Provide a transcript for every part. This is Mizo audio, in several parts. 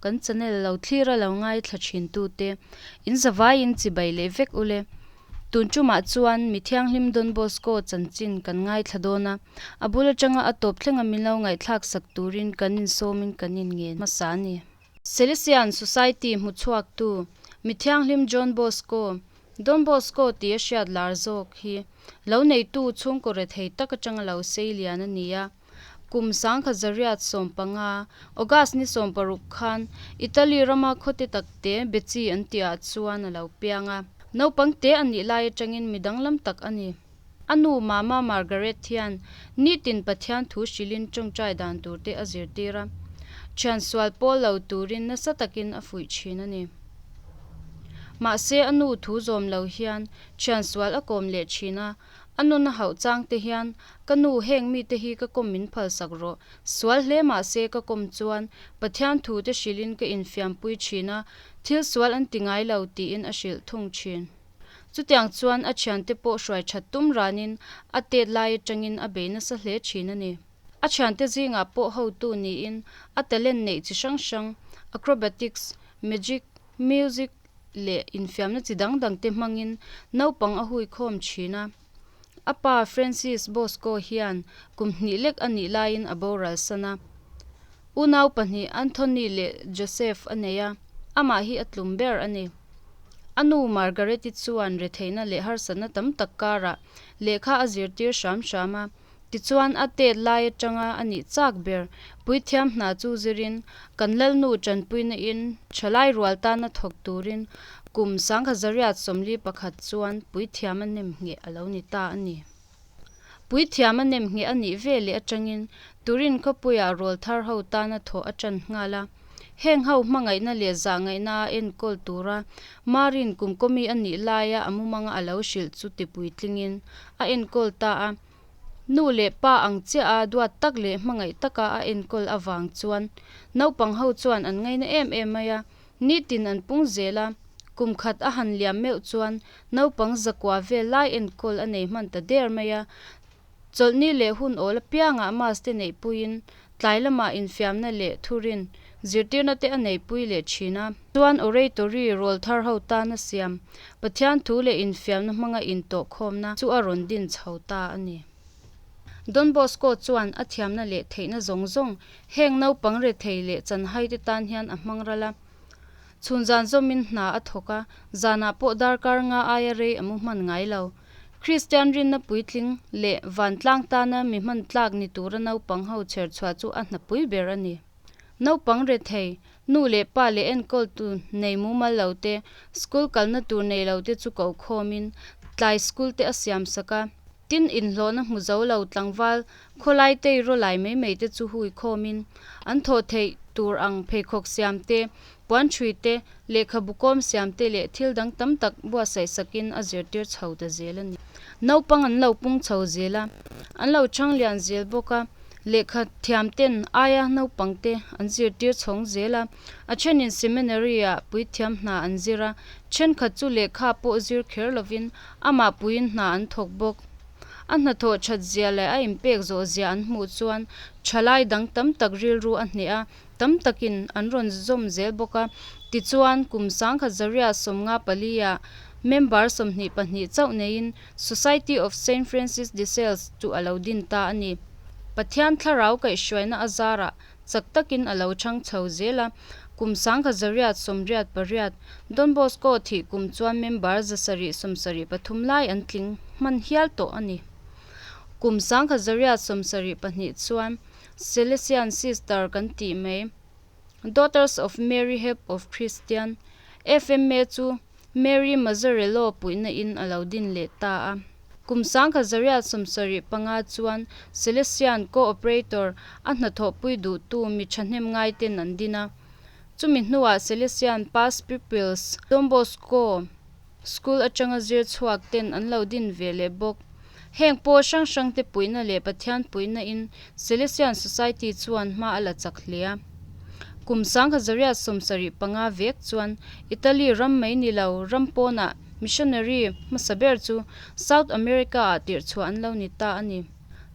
Kan channel lo thlir a lo ngaithla thin tute in zavaiin chibai leh vek ule. Tun tumah chuan mi thianghlim Don Bosco chanchin kan ngaithla dawn a, a bul atanga a tawp thlenga min lo ngaihthlak sak turin kan insawmin kan inngen hmasa a ni. Salesian Society hmuchhuaktu mi thianghlim John Bosco, Don Bosco tih a hriat lar zawk hi lo neitu chhungkaw rethei tak atanga lo sei lian a ni a. Kum 1915, August ni 16 khan Italy rama khawte takte Beci an tihah chuan a lo piang a. Naupang te a nih lai atangin mi danglam tak a ni. A nu Mama Margaret hian nitin Pathian thu hrilhin tawngtai dan turte a zirtir a, thian sual pawl lo turin nasa takin a fuih thin a ni. Mahse a nu thu zawm lo hian thian sual a kawm leh thin a, A nun a hauh chang te hian, Ka nu, heng mite hi ka kawm min phalsak rawh. Sual hle mah se ka kawm chuan Pathian thu te hrilhin ka infiampui thin a, thil sual an ti ngai lo tiin a hrilh thung thin. Chutiang chuan a thiante pawh hruai that tum ranin a tet lai atangin a bei nasa hle thin a ni. A thiante zingah pawh hotu niin a talent neih chi hrang hrang, acrobatics, magic, music, leh infiamna chi dang dangte hmangin naupang a hui khawm thin a. A pa Francis Bosco hian kum hnih lek a nih laiin a boral san a. Unau pahnih Anthony leh Joseph a nei a, amah hi a tlum ber a ni. A nu Margaret-i chuan retheihna leh harsatna tam tak karah lehkha a zirtir hram hram a. Tichuan a tet lai atanga a nih chak ber puithiam hna chu zirin kan Lalnu tanpuina in thalai rual tana thawk turin kum 1941 chuan puithiam a nem ngheh a lo ni ta a ni. Puithiam a nem ngheh a nih ve leh atangin Turin khawpuiah rawl thar ho tana thawh a tan nghal a. Heng ho hmangaihna leh zahngaihna a enkawl tura Marin kum kawmi a nih laia a mumanga a lo hrilh chu tipuitlingin a enkawl ta a. Nu leh pa ang chiah a duat tak leh hmangaih taka a enkawl avang chuan naupang ho chuan an ngaina em em mai a, nitin an pung zel a, kum khat a han liam meuh chuan naupang zakua vel lai enkawl a nei hman ta der mai a. Chawlhni leh hun awl apiangah Mass te neihpuiin tlai lamah infiamna leh thurin zirtirna te a neihpui leh thin a. Chuan Oratory rawl thar ho tana siam Pathian thu leh infiamna hmanga intawhkhawmna chu a rawn din chho ta a ni. Don Bosco chuan a thiamna leh theihna zawng zawng heng naupang rethei leh chanhai te tan hian a hmang ral a. Chhun zan zawmin hna a thawk a, zanah pawh darkar nga aia rei a mu hman ngai lo. Kristian rinna puitling leh vantlang tana mi hman tlak ni tura naupang ho chher chhuah chu a hnapui ber a ni. Naupang rethei, nu leh pa leh enkawltu nei mumal lo te, school kalna tur nei lo te chu ko khawmin tlai school te a siam sak a. Tin, inhlawhna hmu zo lo tlangval khawlai tei rawlai mai mai te chu hui khawmin an thawh theih tur ang pheikhawk siam te, puan ṭhui te, lehkhabu kawm siam te leh thil dang tam tak buatsaih sakin a zirtir chho ta zel a ni. Naupang an lo pung chho zel a, an lo chhang lian zel bawk a, lehkha thiam ten aia naupang te an zirtir chhawng zel a, a thenin seminary ah puithiam hna an zir a, thenkhat chu lehkha pawh zir kher lovin amah puiin hna an thawk bawk. A hnathawh that zia leh a inpek zawh zia an hmuh chuan thalai dang tam tak rilru a hneh a, tam takin an rawn zawm zel bawk a. Tichuan, kum 1954 ah member 22 chauh neiin Society of Saint Francis de Sales chu a lo din ta a ni. Pathian thlarau kaihhruaina a zarah chak takin a lo chhang chho zel a, kum 1988 Don Bosco thih kum chuan member 773 lai an tling hman hial tawh a ni. Kum 1972 chuan Salesian Sister kan tih mai, Daughters of Mary Help of Christian, FMA chu Mary Mazzarello puihna in a lo din leh ta a. Kum 1975 chuan Salesian Co-operator a hnathawhpui duhtu mi thahnem ngaiten an din a. Chumi hnuah Salesian Past Pupils, Don Bosco School atanga zir chhuak ten an lo din ve leh bawk. Heng pawl hrang hrang te puihna leh Pathian puihna in Salesian Society chuan hma a la chak hle a. Kum 1975 vek chuan Italy ram mai ni lo ram pawnah missionary hmasa ber chu South America ah tirh chhuah an lo ni ta a ni.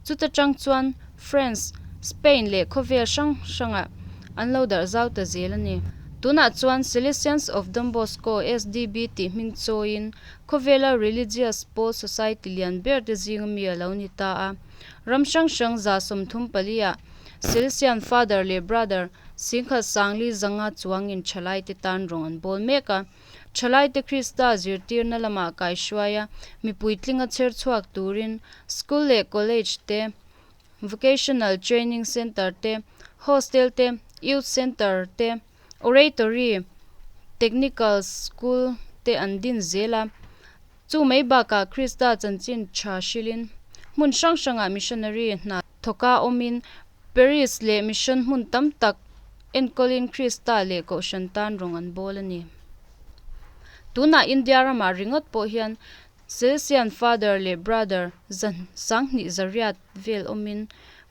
Chuta tang chuan France, Spain leh khawvel hrang hrangah an lo darh zau ta zel a ni. Tunah chuan Salesians of Don Bosco, SDB, tih hming chawiin khawvela religious pawl society lian ber te zinga mi a lo ni ta a. Ram hrang hrang 34 ah Salesian Father leh Brother singkhat sangli zanga chuangin thalaite tan rawng an bawl mek a. Thalaite Krista zirtirna lamah kaihruai a, mipui tlinga chher chhuak turin school leh college te, Vocational Training Centre te, Hostel te, Youth Centre te, Oratory, Technical School te an din zel a. Chu mai bakah Krista chanchin tha hrilhin hmun hrang hrangah missionary hna thawka awmin Parish leh mission hmun tam tak enkawlin Krista leh Kohhran tan rawng an bawl a ni. Tunah India ramah ringawt pawh hian Salesian Father leh Brother 1200 vel awmin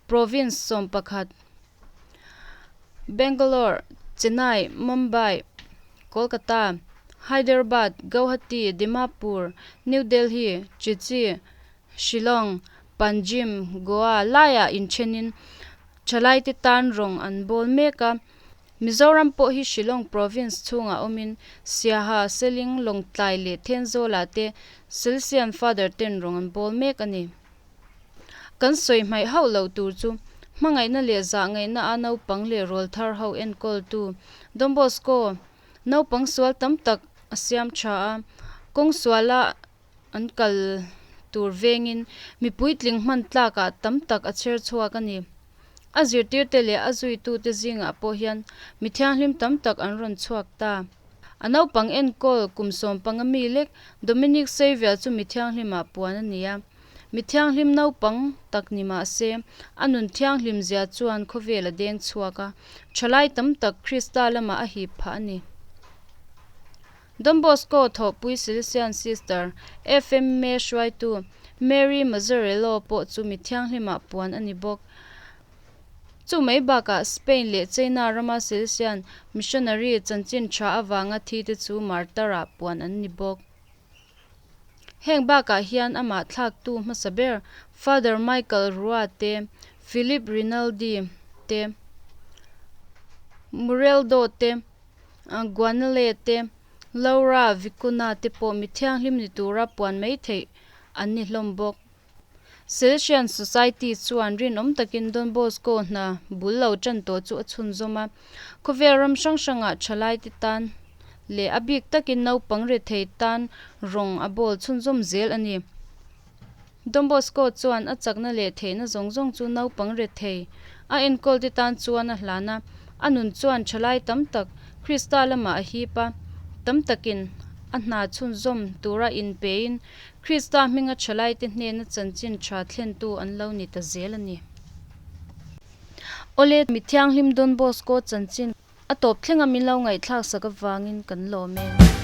Province 11, Bangalore, Chennai, Mumbai, Kolkata, Hyderabad, Guwahati, Dimapur, New Delhi, Trichy, Shillong, Panjim, Goa laiah inthenin thalaite tan rawng an bawl mek a. Mizoram pawh hi Shillong Province chhungah awmin Siaha, Seling, Lawngtlai leh Thenzawlah te Salesian Father ten rawng an bawl mek a ni. Kan sawi hmaih hauh loh tur chu hmangaihna leh zahngaihna a naupang leh rawlthar ho enkawltu Don Bosco naupang sual tam tak a siam tha a, kawng suala an kal tur vengin mi puitling hman tlakah tam tak a chher chhuak a ni. A zirtirte leh a zuitute zingah pawh hian mi thianghlim tam tak an rawn chhuak ta. A naupang enkawl kum 15 mi lek Dominic Xavier chu mi thianghlimah puan a ni a. Mi thianghlim naupang tak ni mah se, a nun thianghlim zia chuan khawvel a deng chhuak a, thalai tam tak Krista lamah a hip phah a ni. Don Bosco thawhpui Salesian Sister, FMA hruaitu Mary Mazzarello pawh chu mi thianghlimah puan a ni bawk. Chu mai bakah Spain leh China rama Salesian missionary chanchin tha avanga thite chu martar-ah puan an ni bawk. Heng bakah hian amah thlaktu hmasa ber Father Michael Rua te, Philip Rinaldi te, Mureldo te, Guanale te, Laura Vicuna te pawh mi thianghlim ni tura puan mai theih an ni hlawm bawk. Salesian Society chuan rinawm takin Don Bosco hna bul lo tan tawh chu a chhunzawm a, khawvel ram hrang hrangah thalaite tan leh a bik takin naupang rethei tan rawng a bawl chhunzawm zel a ni. Don Bosco chuan a chakna leh theihna zawng zawng chu naupang rethei a enkawlte tan chuan a hlan a, a nun chuan thalai tam tak Krista lamah a hip a, tam takin a hna chhunzawm tura inpein Krista hminga thalaite hnena chanchin tha thlentu an lo ni ta zel a ni. Awle, mi thianghlim Don Bosco chanchin a tawp thlenga min lo ngaihthlak sak avangin kan lawm e.